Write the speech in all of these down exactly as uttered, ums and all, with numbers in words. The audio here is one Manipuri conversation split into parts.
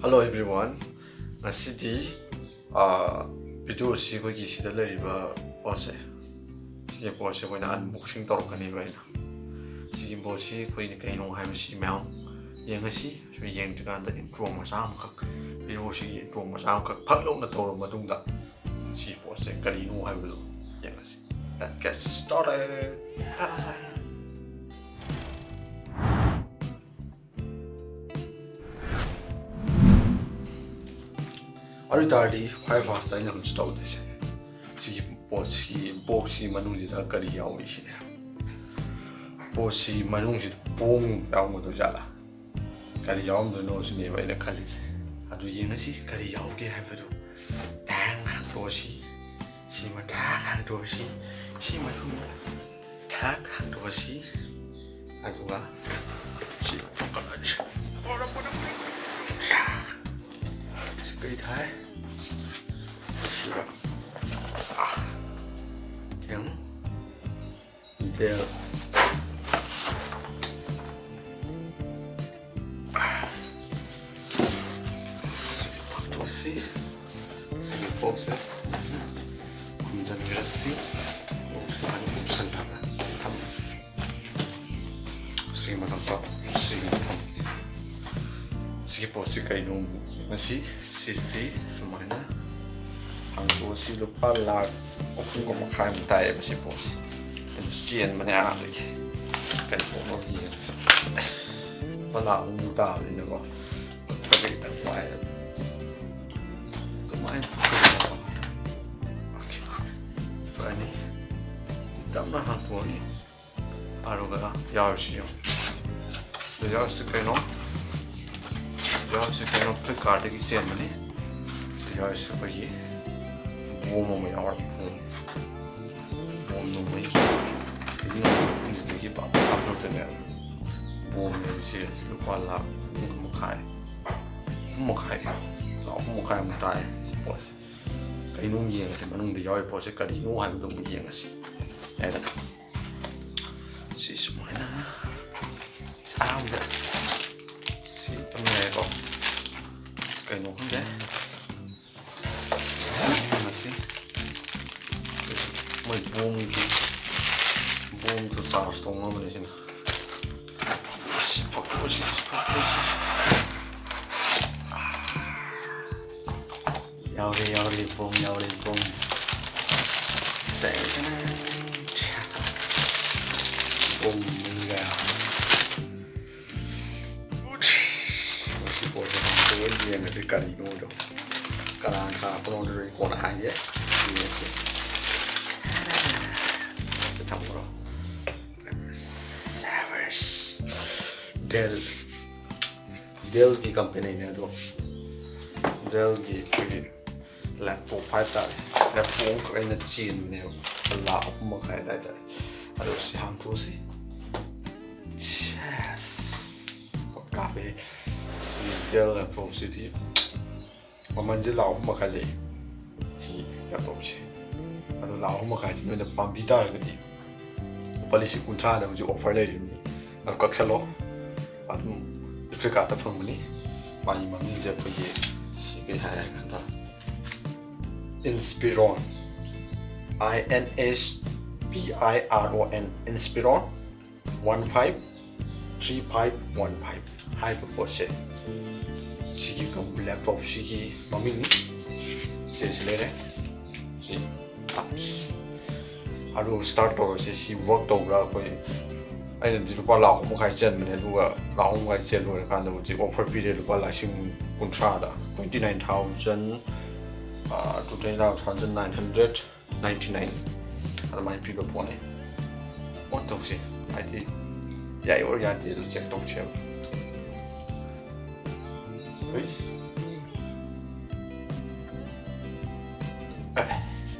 Hello everyone, ꯉꯁꯤꯗꯤ ꯑꯥ, video ꯑꯁꯤ ꯑꯩꯈꯣꯏꯒꯤ ꯁꯤꯗ ꯂꯩꯔꯤꯕ ꯄꯣꯠꯁꯦ, ꯁꯤꯒꯤ ꯄꯣꯠꯁꯦ ꯑꯩꯈꯣꯏꯅ unboxing ꯇꯧꯔꯛꯀꯅꯦꯕ ꯑꯩꯅ꯫ ꯁꯤꯒꯤ ꯄꯣꯠꯁꯤ ꯑꯩꯈꯣꯏꯅ ꯀꯩꯅꯣ ꯍꯥꯏꯕꯁꯤ ꯃꯌꯥꯝ ꯌꯦꯡꯉꯁꯤ꯫ ꯁꯨꯝ ꯌꯦꯡꯗ꯭ꯔꯤꯀꯥꯟꯗ intro ꯃꯆꯥ ꯑꯃꯈꯛ, video ꯁꯤꯒꯤ intro ꯃꯆꯥ ꯑꯃꯈꯛ ꯐꯠ ꯂꯥꯎꯅ ꯇꯧꯔꯕ ꯃꯇꯨꯡꯗ ꯁꯤ ꯄꯣꯠꯁꯦ ꯀꯔꯤꯅꯣ ꯍꯥꯏꯕꯗꯨ ꯌꯦꯡꯉꯁꯤ꯫ Let's get started. ꯑꯗꯨ ꯑꯣꯏꯇꯥꯔꯗꯤ ꯈ꯭ꯋꯥꯏ first ꯑꯩꯅ ꯍꯧꯖꯤꯛ ꯇꯧꯗꯣꯏꯁꯦ, ꯁꯤꯒꯤ ꯄꯣꯠꯁꯤ, box ꯁꯤ ꯃꯅꯨꯡꯁꯤꯗ ꯀꯔꯤ ꯌꯥꯎꯏ ꯁꯤꯅꯦ꯫ ꯄꯣꯠꯁꯤ ꯃꯅꯨꯡꯁꯤꯗ ꯕꯣꯝ ꯌꯥꯎꯔꯝꯒꯗꯣꯏ ꯖꯥꯠꯂꯥ, ꯀꯔꯤ ꯌꯥꯎꯔꯝꯗꯣꯏꯅꯣ ꯁꯤꯅꯦꯕ ꯑꯩꯅ ꯈꯜꯂꯤꯁꯦ꯫ ꯑꯗꯨ ꯌꯦꯡꯉꯁꯤ ꯀꯔꯤ ꯌꯥꯎꯒꯦ ꯍꯥꯏꯕꯗꯨ꯫ ꯇꯥꯡ ꯍꯥꯡꯗꯣꯛꯑꯁꯤ꯫ ꯁꯤꯃ ꯊꯥꯛ ꯍꯥꯡꯗꯣꯛꯑꯁꯤ꯫ ꯁꯤ ꯃꯅꯨꯡꯗ ꯊꯥꯛ ꯍꯥꯡꯗꯣꯛꯑꯁꯤ꯫ ꯑꯗꯨꯒ ꯁꯤ ꯀꯩꯅꯣꯁꯦ꯫ ꯁꯤ ꯀꯩ ꯊꯥꯏ? ꯁꯤꯒ꯫ ꯑꯥ꯫ ꯌꯦꯡꯉꯨ꯫ Detail꯫ ꯁꯤ ꯐꯥꯛꯇꯣꯛꯑꯁꯤ꯫ ꯁꯤꯒꯤ box ꯁꯦ ꯈꯨꯝꯖꯤꯟꯈ꯭ꯔꯁꯤ꯫ Box ꯁꯦ ꯐꯖꯅ ꯀꯨꯞꯁꯟꯅꯕ ꯊꯝꯃꯁꯤ꯫ ꯁꯤꯒꯤ ꯃꯊꯛꯇ ꯁꯤꯒꯤ ꯃꯊꯛꯇ ꯁꯤꯒꯤ ꯄꯣꯠꯁꯤ ꯀꯩꯅꯣ? ꯉꯁꯤ ꯁꯤꯁꯤ ꯁꯨꯃꯥꯏꯅ ꯍꯥꯡꯗꯣꯛꯑꯁꯤ꯫ ꯂꯨꯄꯥ ꯂꯥꯈ ꯑꯍꯨꯝꯒ ꯃꯈꯥꯏꯃꯨꯛ ꯇꯥꯏꯌꯦꯕ ꯁꯤ ꯄꯣꯠꯁꯤ꯫ ꯑꯩꯅ ꯆꯦꯟꯕꯅꯦ ꯑꯥꯗꯒꯤ꯫ ꯀꯔꯤ ꯄꯣꯠꯅꯣ ꯌꯦꯡꯉꯁꯤ꯫ ꯂꯨꯄꯥ ꯂꯥꯈ ꯑꯍꯨꯝꯃꯨꯛ ꯇꯥꯕꯅꯤꯅꯀꯣ, ꯈꯨꯠꯇꯗꯤ ꯈꯤꯇꯪ ꯋꯥꯏꯌꯦꯕ꯫ ꯀꯃꯥꯏꯅ ꯐꯪꯒꯗꯕ? Okay, okay. ꯐꯔꯅꯤ꯫ ꯇꯞꯅ ꯍꯥꯡꯇꯣꯛꯑꯅꯤ꯫ ꯑꯗꯨꯒ ꯌꯥꯎꯔꯤꯁꯤ ꯌꯦꯡꯉꯣ꯫ ꯁꯤꯗ ꯌꯥꯎꯔꯤꯁꯤ ꯀꯩꯅꯣ? ꯌꯥꯎꯔꯤꯁꯤ ꯀꯩꯅꯣ? Flipkart ꯇꯒꯤ ꯆꯦꯟꯕꯅꯤ꯫ ꯁꯤꯗ ꯌꯥꯎꯔꯤꯁꯤ ꯑꯩꯈꯣꯏꯒꯤ ꯕꯣꯝ ꯑꯃ ꯌꯥꯎꯔꯦ꯫ ꯕꯣꯝ꯫ ꯕꯣꯝ ꯅꯣꯡꯃꯩ꯫ ꯁꯤꯗꯒꯤ ꯅꯣꯡꯃꯩ ꯄꯥꯛ ꯀꯥꯞꯊꯣꯔꯛꯇꯣꯏꯅꯦꯕ꯫ ꯕꯣꯝꯅꯦ ꯁꯤ꯫ ꯂꯨꯄꯥ ꯂꯥꯈ ꯑꯍꯨꯝ ꯃꯈꯥꯏ꯫ ꯑꯍꯨꯝ ꯃꯈꯥꯏ꯫ ꯂꯥꯈ ꯑꯍꯨꯝ ꯃꯈꯥꯏꯃꯨꯛ ꯇꯥꯏ ꯁꯤ ꯄꯣꯠꯁꯦ꯫ ꯀꯩꯅꯣꯝ ꯌꯦꯡꯉꯁꯦ, ꯃꯅꯨꯡꯗ ꯌꯥꯎꯔꯤ ꯄꯣꯠꯁꯦ ꯀꯔꯤꯅꯣ ꯍꯥꯏꯕꯗꯣ ꯑꯃꯨꯛ ꯌꯦꯡꯉꯁꯤ꯫ ꯌꯥꯏꯗꯅ? ꯁꯤ ꯁꯨꯃꯥꯏꯅ ꯑꯍꯥꯟꯕꯗ ꯁꯤ ꯑꯃ ꯂꯩꯔꯦꯀꯣ꯫ ꯀꯩꯅꯣ ꯈꯪꯗꯦ꯫ ꯃꯁꯤ ꯃꯣꯏ ꯕꯣꯝꯒꯤ, ꯕꯣꯝꯗꯣ ꯆꯥꯔꯖ ꯇꯧꯅꯕꯅꯦ ꯁꯤꯅ꯫ ꯁꯤ ꯐꯛꯄꯁꯤ, ꯐꯛꯄꯁꯤ꯫ ꯌꯥꯎꯔꯦ, ꯌꯥꯎꯔꯦ, ꯕꯣꯝ ꯌꯥꯎꯔꯦ, ꯕꯣꯝ꯫ ꯇꯦꯡ, ꯇꯦꯡ꯫ ꯕꯣꯝ ꯃꯩꯒ꯫ ꯃꯁꯤ ꯄꯣꯠꯁꯦ ꯑꯝꯇ ꯂꯣꯏ ꯌꯦꯡꯉꯁꯤ ꯀꯔꯤꯅꯣꯗꯣ꯫ ꯀꯅꯥꯅ ꯊꯥꯔꯛꯄꯅꯣꯗꯣ ꯑꯩ ꯀꯣꯟꯅ ꯍꯥꯏꯒꯦ꯫ ꯌꯦꯡꯉꯁꯤ꯫ ꯁꯤ ꯊꯝꯈ꯭ꯔꯣ꯫ ꯗꯦꯜ꯫ ꯗꯦꯜꯒꯤ ꯀꯝꯄꯦꯅꯤꯅꯦ ꯑꯗꯣ꯫ ꯗꯦꯜꯒꯤ ꯑꯩꯈꯣꯏꯒꯤ ꯂꯦꯞꯇꯣꯞ ꯍꯥꯏꯇꯥꯔꯦ꯫ ꯂꯦꯞꯇꯣꯞ ꯑꯃꯈꯛ ꯑꯩꯅ ꯆꯦꯟꯕꯅꯦꯕ꯫ ꯂꯥꯈ ꯑꯍꯨꯝ ꯃꯈꯥꯏ ꯑꯗꯥꯏꯗ꯫ ꯑꯗꯣ ꯁꯤ ꯍꯥꯡꯊꯣꯛꯑꯁꯤ꯫ ꯁꯦꯁ꯫ ꯀꯥꯞꯄꯦ꯫ ꯁꯤ ꯗꯦꯜ ꯂꯦꯞꯇꯣꯞꯁꯤꯗꯤ ꯃꯃꯜꯁꯦ ꯂꯥꯈ ꯑꯍꯨꯝ ꯃꯈꯥꯏ ꯂꯩ꯫ ꯁꯤ ꯂꯦꯞꯇꯣꯞꯁꯦ꯫ ꯑꯗꯣ ꯂꯥꯈ ꯑꯍꯨꯝ ꯃꯈꯥꯏꯁꯤ ꯅꯣꯏꯅ ꯄꯥꯝꯕꯤ ꯇꯥꯔꯒꯗꯤ ꯂꯨꯄꯥ ꯂꯤꯁꯤꯡ ꯀꯨꯟꯊ꯭ꯔꯥꯗ ꯍꯧꯖꯤꯛ ꯑꯣꯐꯔ ꯂꯩꯔꯤꯕꯅꯤ꯫ ꯑꯗꯨ ꯀꯛꯁꯜꯂꯣ꯫ ꯑꯗꯨꯝ ꯐ꯭ꯂꯤꯞꯀꯥꯔꯠꯇ ꯐꯪꯕꯅꯤ꯫ ꯃꯥꯒꯤ ꯃꯃꯤꯡꯁꯦ ꯑꯩꯈꯣꯏꯒꯤ ꯁꯤ ꯀꯩ ꯍꯥꯏ ꯍꯥꯏ ꯀꯥꯟꯗ Inspiron, I N S P I R O N, Inspiron one five three five one five ꯍꯥꯏꯕ ꯄꯣꯠꯁꯦ꯫ ꯁꯤꯒꯤ ꯂꯦꯞꯇꯣꯞꯁꯤꯒꯤ ꯃꯃꯤꯡꯅꯤ꯫ ꯁꯤꯁꯤ ꯂꯩꯔꯦ꯫ ꯁꯤ ꯑꯞꯁ꯫ ꯑꯗꯨ ꯁ꯭ꯇꯥꯔꯠ ꯇꯧꯔꯁꯤ꯫ ꯁꯤ ꯋꯔꯛ ꯇꯧꯕ꯭ꯔꯥ? ꯑꯩꯈꯣꯏ ꯑꯩꯅꯗꯤ ꯂꯨꯄꯥ ꯂꯥꯈ ꯑꯍꯨꯝ ꯃꯈꯥꯏ ꯆꯟꯕꯅꯦ, ꯑꯗꯨꯒ ꯂꯥꯈ ꯑꯍꯨꯝ ꯃꯈꯥꯏ ꯆꯦꯜ ꯂꯣꯏꯔꯀꯥꯟꯗ ꯍꯧꯖꯤꯛ ꯑꯣꯐꯔ ꯄꯤꯔꯦ ꯂꯨꯄꯥ ꯂꯤꯁꯤꯡ ꯀꯨꯟꯊ꯭ꯔꯥꯗ, twenty nine thousand, twenty nine thousand nine hundred ninety nine ꯑꯗꯨꯃꯥꯏꯅ ꯄꯤꯕ ꯄꯣꯠꯅꯤ꯫ ꯑꯣꯟ ꯇꯧꯁꯤ, ꯍꯥꯏꯗꯤ ꯌꯥꯏ ꯑꯣꯔ ꯌꯥꯗꯦ ꯑꯗꯨ ꯆꯦꯛ ꯇꯧꯁꯦꯕ꯫ ꯍꯨꯏꯁ꯫ ꯑꯦ,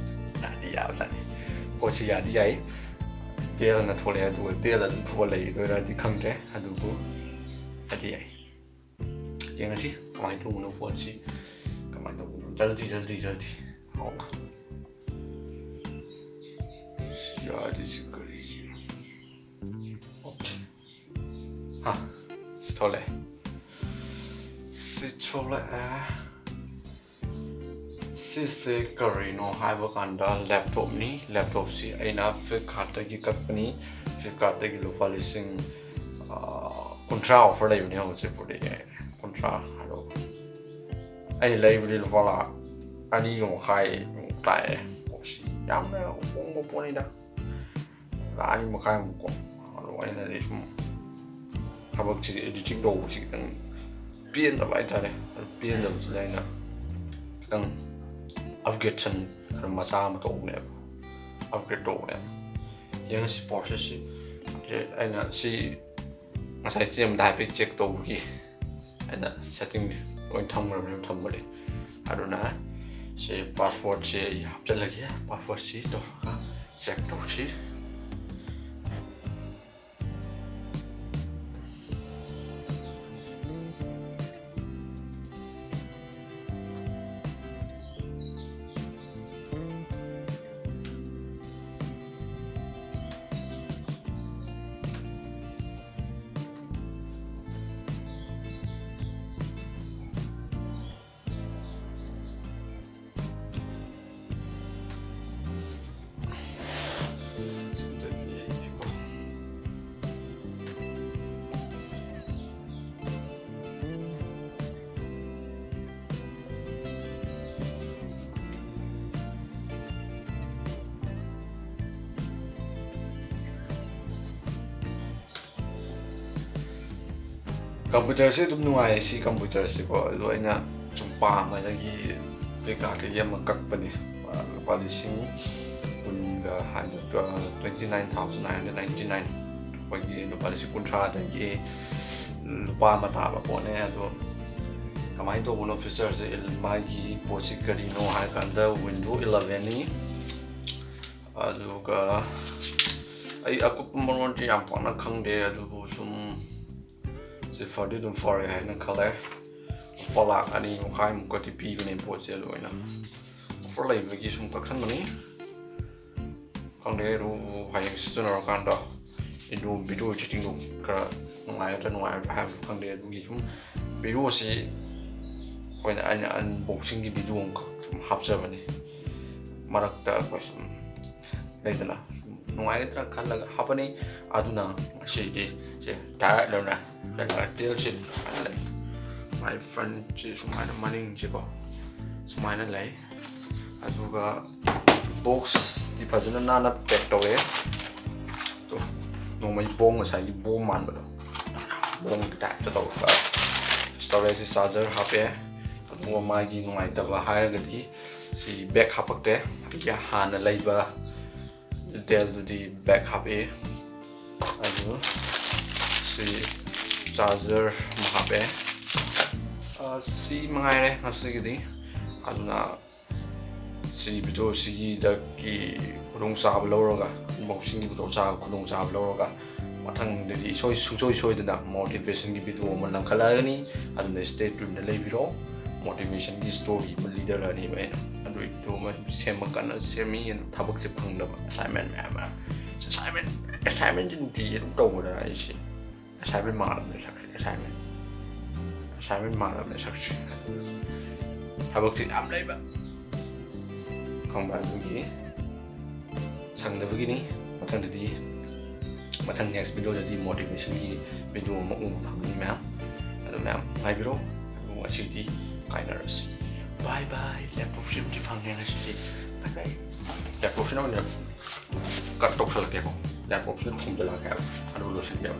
ꯌꯥꯗꯤ ꯌꯥꯕꯖꯥꯠꯅꯤ꯫ ꯄꯣꯠꯁꯤ ꯌꯥꯗꯤ ꯌꯥꯏ꯫ ꯗꯦꯜꯅ ꯊꯣꯛꯂꯛꯑꯦ, ꯑꯗꯨꯒ ꯗꯦꯜ ꯑꯗꯨꯝ ꯊꯣꯛꯑ ꯂꯩꯗꯣꯏꯔꯗꯤ ꯈꯪꯗ꯭ꯔꯦ, ꯑꯗꯨꯕꯨ ꯌꯥꯗꯤ ꯌꯥꯏ꯫ ꯌꯦꯡꯉꯁꯤ ꯀꯃꯥꯏꯅ ꯇꯧꯕꯅꯣ ꯄꯣꯠꯁꯤ, ꯀꯃꯥꯏꯅ ꯇꯧꯕꯅꯣ꯫ ꯖꯜꯗꯤ, ꯖꯜꯗꯤ, ꯖꯜꯗꯤ꯫ ꯍꯥꯎ꯫ ꯌꯥꯗ꯭ꯔꯤꯁꯤ ꯀꯔꯤꯒꯤꯅꯣ? ꯑꯣꯀꯦ꯫ ꯍꯥ, ꯁꯤ ꯊꯣꯛꯂꯛꯑꯦ꯫ ꯁꯤ ꯊꯣꯛꯂꯛꯑꯦ꯫ ꯁꯤꯁꯦ ꯀꯔꯤꯅꯣ ꯍꯥꯏꯕ ꯀꯥꯟꯗ ꯂꯦꯞꯇꯣꯞꯅꯤ꯫ ꯂꯦꯞꯇꯣꯞꯁꯤ ꯑꯩꯅ ꯐ꯭ꯂꯤꯞꯀꯥꯔꯠꯇꯒꯤ ꯀꯛꯄꯅꯤ꯫ ꯐ꯭ꯂꯤꯞꯀꯥꯔꯠꯇꯒꯤ ꯂꯨꯄꯥ ꯂꯤꯁꯤꯡ, ꯑꯥ, ꯀꯨꯟꯊ꯭ꯔꯥ ꯑꯣꯐꯔ ꯂꯩꯕꯅꯦ ꯍꯧꯖꯤꯛꯄꯨꯗꯤ꯫ ꯀꯨꯟꯊ꯭ꯔꯥ ꯍꯥꯏꯔꯣ꯫ ꯑꯩꯅ ꯂꯩꯕꯗꯤ ꯂꯨꯄꯥ ꯂꯥꯛ ꯑꯅꯤꯒ ꯃꯈꯥꯏꯃꯨꯛ ꯇꯥꯛꯑꯦ꯫ ꯄꯣꯠꯁꯤ ꯌꯥꯝꯅ ꯍꯣꯡꯕ ꯄꯣꯠꯅꯤꯗ꯫ ꯂꯥꯛ ꯑꯅꯤ ꯃꯈꯥꯏꯃꯨꯛ ꯀꯣ꯫ ꯑꯗꯣ ꯑꯩꯅꯗꯤ ꯁꯨꯝ ꯊꯕꯛꯁꯤ, ꯏꯗꯤꯇꯤꯡ ꯇꯧꯕꯁꯤ ꯈꯤꯇꯪ ꯄꯦꯟꯗꯕ ꯍꯥꯏꯇꯥꯔꯦ꯫ ꯑꯗꯨ ꯄꯦꯟꯗꯕꯁꯤꯗ ꯑꯩꯅ ꯈꯤꯇꯪ ꯑꯞꯒ꯭ꯔꯦꯗꯦꯁꯟ ꯈꯔ ꯃꯆꯥ ꯑꯃ ꯇꯧꯕꯅꯦꯕ꯫ ꯑꯞꯒ꯭ꯔꯦꯗ ꯇꯧꯕꯅꯦꯕ꯫ ꯌꯦꯡꯉꯁꯤ ꯄ꯭ꯔꯣꯁꯦꯁꯁꯤ꯫ ꯑꯩꯅ ꯁꯤ ꯉꯁꯥꯏ ꯆꯦ ꯑꯃꯗ ꯍꯥꯏꯐꯦꯠ ꯆꯦꯛ ꯇꯧꯕꯒꯤ ꯑꯩꯅ ꯁꯦꯠꯇꯤꯡ ꯂꯣꯏ ꯊꯝꯈ꯭ꯔꯕꯅꯦꯕ, ꯊꯝꯕꯗꯤ꯫ ꯑꯗꯨꯅ ꯁꯤ ꯄꯥꯁꯋꯥꯔꯗꯁꯦ ꯑꯩ ꯍꯥꯞꯆꯤꯜꯂꯒꯦ꯫ ꯄꯥꯁꯋꯥꯔꯗꯁꯤ ꯇꯧꯔꯒ ꯆꯦꯛ ꯇꯧꯁꯤ꯫ ꯀꯝꯄ꯭ꯌꯨꯇꯔꯁꯦ ꯑꯗꯨꯝ ꯅꯨꯡꯉꯥꯏꯌꯦ, ꯁꯤ ꯀꯝꯄ꯭ꯌꯨꯇꯔꯁꯦꯀꯣ꯫ ꯑꯗꯣ ꯑꯩꯅ ꯁꯨꯝ ꯄꯥꯝꯕꯗꯒꯤ ꯐ꯭ꯂꯤꯞꯀꯥꯔꯠꯇꯒꯤ ꯑꯃ ꯀꯛꯄꯅꯦ꯫ ꯂꯨꯄꯥ ꯂꯤꯁꯤꯡ ꯀꯨꯟꯒ ꯍꯥꯏꯅ, twenty nine thousand nine hundred ninety nine, ꯑꯩꯈꯣꯏꯒꯤ ꯂꯨꯄꯥ ꯂꯤꯁꯤꯡ ꯀꯨꯟꯊ꯭ꯔꯥꯗꯒꯤ ꯂꯨꯄꯥ ꯑꯃ ꯇꯥꯕ ꯄꯣꯠꯅꯦ꯫ ꯑꯗꯣ ꯀꯃꯥꯏꯅ ꯇꯧꯕꯅꯣ ꯐꯤꯆꯔꯁꯦ, ꯃꯥꯒꯤ ꯄꯣꯠꯁꯤ ꯀꯔꯤꯅꯣ ꯍꯥꯏ ꯀꯥꯟꯗ, ꯋꯤꯟꯗꯣ ꯏꯂꯚꯦꯟꯅꯤ꯫ ꯑꯗꯨꯒ ꯑꯩ ꯑꯀꯨꯞꯄ ꯃꯔꯣꯟꯁꯦ ꯌꯥꯝ ꯄꯥꯛꯅ ꯈꯪꯗꯦ, ꯑꯗꯨꯕꯨ ꯁꯨꯝ ꯁꯤ ꯐꯗꯤ ꯑꯗꯨꯝ ꯐꯔꯦ ꯍꯥꯏꯅ ꯈꯜꯂꯦ꯫ ꯂꯨꯄꯥ ꯂꯥꯛ ꯑꯅꯤ ꯃꯈꯥꯏꯃꯨꯛꯀꯗꯤ ꯄꯤꯕꯅꯦ ꯄꯣꯠꯁꯦ, ꯑꯗꯨ ꯑꯩꯅ ꯑꯣꯐꯔ ꯂꯩꯕꯒꯤ ꯁꯨꯝ ꯀꯛꯁꯟꯕꯅꯤ꯫ ꯈꯪꯗꯦ, ꯑꯗꯨ ꯍꯌꯦꯡ ꯁꯤꯖꯤꯟꯅꯔꯀꯥꯟꯗ ꯏꯗꯨ ꯚꯤꯗꯤꯑꯣ ꯏꯗꯤꯇꯤꯡꯗꯣ ꯈꯔ ꯅꯨꯡꯉꯥꯏꯒꯗ꯭ꯔꯥ ꯅꯨꯡꯉꯥꯏꯔꯣꯏꯗ꯭ꯔꯥ ꯍꯥꯏꯕꯁꯨ ꯈꯪꯗꯦ꯫ ꯑꯗꯨꯒꯤ ꯁꯨꯝ ꯚꯤꯗꯤꯑꯣꯁꯤ ꯑꯩꯈꯣꯏꯅ ꯑꯩꯅ ꯑꯟꯕꯣꯛꯁꯤꯡꯒꯤ ꯚꯤꯗꯤꯑꯣ ꯑꯃꯈꯛ ꯁꯨꯝ ꯍꯥꯞꯆꯕꯅꯤ꯫ ꯃꯔꯛꯇ ꯑꯩꯈꯣꯏ ꯁꯨꯝ ꯂꯩꯗꯅ ꯅꯨꯡꯉꯥꯏꯒꯗ꯭ꯔꯥ ꯈꯜꯂꯒ ꯍꯥꯞꯄꯅꯤ꯫ ꯑꯗꯨꯅ ꯉꯁꯤꯗꯤ ꯁꯦ ꯇꯥꯏꯔꯠ ꯂꯧꯅ ꯇꯦꯜꯁꯦ ꯁꯨꯃꯥꯏꯅ ꯂꯩ꯫ ꯃꯥꯏ ꯐ꯭ꯔꯟꯁꯦ ꯁꯨꯃꯥꯏꯅ, ꯃꯅꯤꯡꯁꯦꯀꯣ ꯁꯨꯃꯥꯏꯅ ꯂꯩ꯫ ꯑꯗꯨꯒ ꯕꯣꯛꯁꯇꯤ ꯐꯖꯅ ꯅꯥꯟꯅ ꯄꯦꯛ ꯇꯧꯔꯦ꯫ ꯑꯗꯣ ꯅꯣꯡꯃꯩ ꯕꯣꯝ, ꯉꯁꯥꯏꯒꯤ ꯕꯣꯝ ꯃꯥꯟꯕꯗꯣ, ꯕꯣꯝꯒꯤ ꯇꯥꯏꯞꯇ ꯇꯧꯔꯒ ꯁ꯭ꯇꯣꯔꯦꯖꯁꯤ ꯆꯥꯔꯖꯔ ꯍꯥꯞꯄꯦ꯫ ꯑꯗꯨꯒ ꯃꯥꯒꯤ ꯅꯨꯡꯉꯥꯏꯇꯕ ꯍꯥꯏꯔꯒꯗꯤ ꯁꯤ ꯕꯦꯛ ꯍꯥꯞꯄꯛꯇꯦ꯫ ꯑꯩꯒꯤ ꯍꯥꯟꯅ ꯂꯩꯕ ꯗꯦꯜꯗꯨꯗꯤ ꯕꯦꯛ ꯍꯥꯞꯄꯛꯏ꯫ ꯑꯗꯨ ꯁꯤ ꯆꯥꯔꯖꯔ ꯑꯃ ꯍꯥꯞꯄꯛꯑꯦ꯫ ꯑ, ꯁꯤ ꯃꯉꯥꯏꯔꯦ ꯉꯁꯤꯒꯤꯗꯤ꯫ ꯑꯗꯨꯅ ꯁꯤ ꯚꯤꯗꯤꯑꯣ ꯁꯤꯒꯤꯗꯒꯤ ꯈꯨꯗꯣꯡꯆꯥꯕ ꯂꯧꯔꯒ, ꯑꯟꯕꯣꯛꯁꯤꯡꯒꯤ ꯈꯨꯗꯣꯡꯆꯥꯕ, ꯈꯨꯗꯣꯡꯆꯥꯕ ꯂꯧꯔꯒ ꯃꯊꯪꯗꯗꯤ ꯁꯣꯏ-, ꯁꯨꯡꯁꯣꯏ ꯁꯣꯏꯗꯅ ꯃꯣꯇꯤꯚꯦꯁꯟꯒꯤ ꯚꯤꯗꯤꯑꯣ ꯑꯃ ꯂꯪꯈꯠꯂꯛꯑꯒꯅꯤ꯫ ꯑꯗꯨꯅ stay tunedꯗ ꯂꯩꯕꯤꯔꯣ꯫ ꯃꯣꯇꯤꯚꯦꯁꯟꯒꯤ ꯁ꯭ꯇꯣꯔꯤ ꯑꯃ ꯂꯤꯗꯔꯛꯑꯅꯦꯕ ꯑꯩꯅ꯫ ꯑꯗꯨꯒꯤ ꯚꯤꯗꯤꯑꯣ ꯑꯃ ꯁꯦꯝꯕ ꯀꯟꯅ ꯁꯦꯝꯃꯤ꯫ ꯑꯗꯨ ꯊꯕꯛꯁꯦ ꯐꯪꯗꯕ, ꯑꯦꯁꯥꯏꯟꯃꯦꯟ ꯃꯌꯥꯝ ꯑꯃ꯫ ꯑꯦꯁꯥꯏꯟꯃꯦꯟ, ꯑꯦꯁꯥꯏꯟꯃꯦꯟꯁꯦ ꯅꯨꯡꯇꯤꯒꯤ ꯑꯗꯨꯝ ꯇꯧꯕꯗ ꯑꯩꯁꯦ ꯑꯦꯁꯥꯏꯟꯃꯦꯟ ꯃꯥꯜꯂꯕꯅꯦ ꯁꯛꯁꯦ, ꯑꯦꯁꯥꯏꯟꯃꯦꯟ꯫ ꯑꯦꯁꯥꯏꯟꯃꯦꯟ ꯃꯥꯜꯂꯕꯅꯦ ꯁꯛꯁꯦ꯫ ꯊꯕꯛꯁꯦ ꯌꯥꯝ ꯂꯩꯕ꯫ ꯈꯪꯕ꯭ꯔꯥ? ꯑꯗꯨꯒꯤ ꯁꯪꯗꯕꯒꯤꯅꯤ꯫ ꯃꯊꯪꯗꯗꯤ, ꯃꯊꯪ next ꯚꯤꯗꯤꯑꯣꯗꯗꯤ ꯃꯣꯇꯤꯚꯦꯁꯟꯒꯤ ꯚꯤꯗꯤꯑꯣ ꯑꯃ ꯎꯕ ꯐꯪꯒꯅꯤ ꯃꯌꯥꯝ꯫ ꯑꯗꯨ ꯃꯌꯥꯝ ꯉꯥꯏꯕꯤꯔꯣ꯫ ꯑꯗꯨ ꯉꯁꯤꯗꯤ ꯀꯥꯏꯅꯔꯁꯤ꯫ Bye bye꯫ ꯂꯦꯞꯇꯣꯞꯁꯤꯕꯨꯗꯤ ꯐꯪꯉꯦ ꯉꯁꯤꯗꯤ꯫ Bye bye꯫ ꯂꯦꯞꯇꯣꯞꯁꯤꯅ ꯑꯣꯏꯅ ꯀꯠ ꯇꯧꯁꯜꯂꯛꯀꯦꯀꯣ꯫ ꯂꯦꯞꯇꯣꯞꯁꯤꯗ ꯊꯣꯝꯖꯤꯜꯂꯛꯑꯒꯦ ꯍꯥꯏꯕ꯫ ꯑꯗꯨꯒ ꯂꯣꯏꯁꯤꯟꯒꯦꯕ꯫